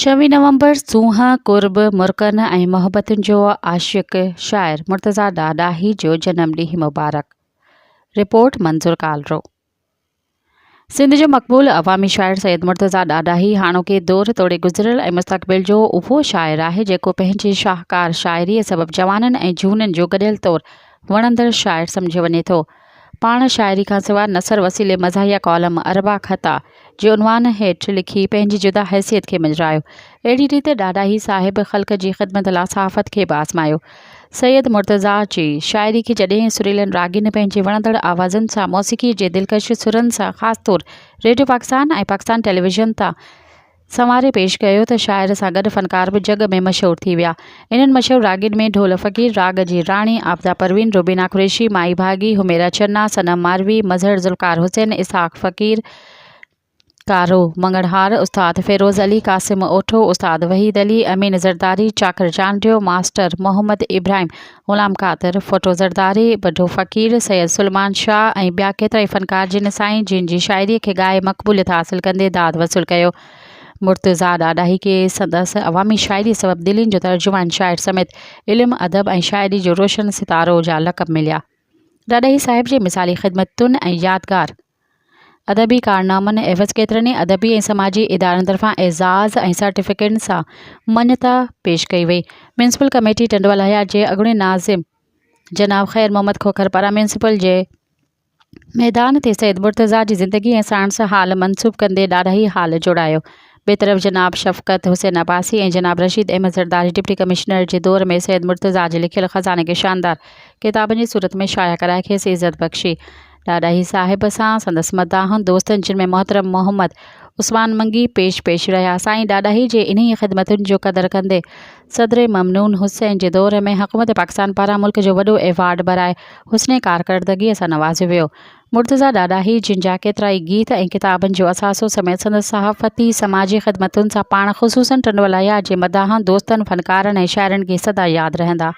24 نومبر سونهن، قرب، مرڪن ۽ محبتن جو عاشق شاعر مرتضيٰ ڏاڏاهي جو جنم ڏينهن مبارڪ. رپورٽ منظور ڪالرو. سنڌ جو مقبول عوامي شاعر سيد مرتضيٰ ڏاڏاهي هاڻوڪي دور توڙي گذريل ۽ مستقبل جو اهو شاعر آهي جيڪو پنهنجي شاهڪار شاعريء سبب جوانن ۽ جهونن جو گڏيل طور وڻندڙ شاعر سمجهيو وڃي ٿو. پاڻ شاعري کان سواء نثر وسيلي مزاحيه ڪالم اربع خطا جي عنوان هيٺ لکي پنهنجي جدا حيثيت کي مڃرايو. اهڙي ريت ڏاڏاهي صاحب خلق جي خدمت لاء صحافت کي به آزمايو. سيد مرتضيٰ جي شاعري کي جڏهن سريلن راڳين پنهنجي وڻندڙ آوازن سان موسيقي جي دلڪش سرن سان خاص طور ريڊيو پاڪستان ۽ پاڪستان ٽيليويزن تان سنواري پيش ڪيو ته شاعر سان گڏ فنڪار به جڳ ۾ مشهور ٿي ويا. انهن مشهور راڳين ۾ ڍول فقير، راڳ جي راڻي، عابده پروين، روبينا قريشي، مائي ڀاڳي، حميره چنا، صنم ماروي، مظهر ذوالفقار حسين، اسحاق فقير، ڪارو مڱڻهار، استاد فيروز علي، قاسم اوٺو، استاد وحيد علي، امين زرداري، چاڪر چانڊيو، ماسٽر محمد ابراهيم، غلام قادر ڦوٽو زرداري، ٻڍو فقير، سيد سليمان شاهه ۽ ٻيا ڪيترائي فنڪار جن سائين جن جي شاعريء کي ڳائي مقبوليت حاصل ڪندي داد وصول ڪيو. مرتضيٰ ڏاڏاهي کي سندس عوامي شاعريء سبب دلين جو ترجمان شاعر سميت علم، ادب ۽ شاعري جو روشن ستارو جا لقب مليا. ڏاڏاهي صاحب جي مثالي خدمتن ۽ يادگار ادبي ڪارنامن عيوض ڪيترن ئي ادبي ۽ سماجي ادارن طرفان اعزاز ۽ سرٽيفڪيٽن سان مڃتا پيش ڪئي وئي. ميونسپل ڪميٽي ٽنڊوالهيار جي اڳوڻي ناظم جناب خير محمد کوکر پاران ميونسپل جي ميدان تي سيد مرتضيٰ جي زندگي ۽ ساڻس حال منسوب ڪندي ڏاڍائي حال جوڙايو. ٻئي طرف جناب شفقت حسين عباسي ۽ جناب رشيد احمد زرداري ڊپٽي ڪمشنر جي دور ۾ سيد مرتضيٰ جي لکيل خزاني کي شاندار ڪتابن جي صورت ۾ شايع ڪرائي کيس عزت بخشي. ڏاڏاهي صاحب سان سندس مداحن دوستن جن ۾ محترم محمد عثمان منگي پيش پيش رهيا. سائين ڏاڏاهي جي انهيء خدمتن جو قدر ڪندي صدر ممنون حسين جي دور ۾ حڪومت پاڪستان پاران ملڪ جو وڏو ايوارڊ براء حسن ڪارڪردگيء سان نوازيو ويو. مرتضيٰ ڏاڏاهي جن جا ڪيترائي گيت ۽ ڪتابن جو اثاثو سميت سندس صحافتي سماجي خدمتن سان پاڻ خصوصاً ٽنڊوالهيار جي مداحن دوستن فنڪارن ۽ شاعرن کي سدا ياد رهندا.